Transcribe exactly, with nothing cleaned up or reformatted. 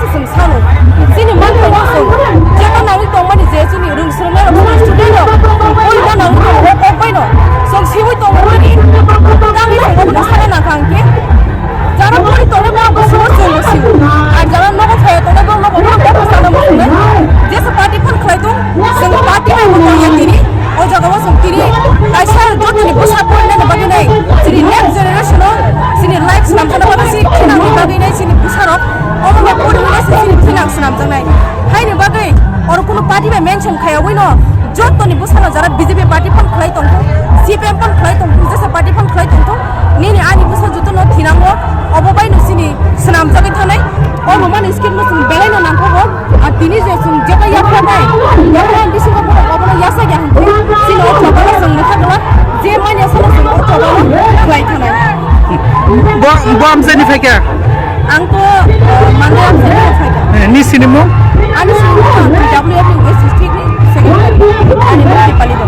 se chwng sano. Chini manthai no chwng jeba nangwi tongmani je chini rwng swrwngnairok, chini student rok, poina nangwi tongo, o kok bai no chwng siwi tongmani tangwi chwng obono sana nangkha hwnkhe. Jara pori tongnai borok bo simo chwng bo simo. Ar jara nogo phaiya tongnai borok nogo borok bo sana muchungnai. Jesa party phan khlai tong, chwng party bai bo tongya tini. O jaga o chwng tini kaisa jotoni bwsa porinani bagwi nai. Chini next generation o chini life swnamjakna bagwi si khinani bagwi nai chini bwsa rok. Omo no porinani se chini thinang swnamjaknai. Haini bagwi oro kunu party bai mention khaiya ui no. Jotoni bwsano jara B J P party phone khlai tongthung, C P M phone khlai tongthung, jesa party phone khlai tongthung, nini ani bwsa jotono thinango, obo bai no chini swnamjagwi thanai. O Roman script no chwng belai no nangkukgo, ar tini je chwng jeba yapharnai, yapharnai bisingo borok obono yachak ya hwnkhe, chini o chobano chwng mwthakla, je manya sano chwng o chobano khlai thanai. Bo, bo amchaini phaikha? Ang to, uh, Mandai amchaini phaikha. Eh, ni sinimung? Ani sinimung ang W F U S district ni secretary. Ani mung Dipali Debbarma.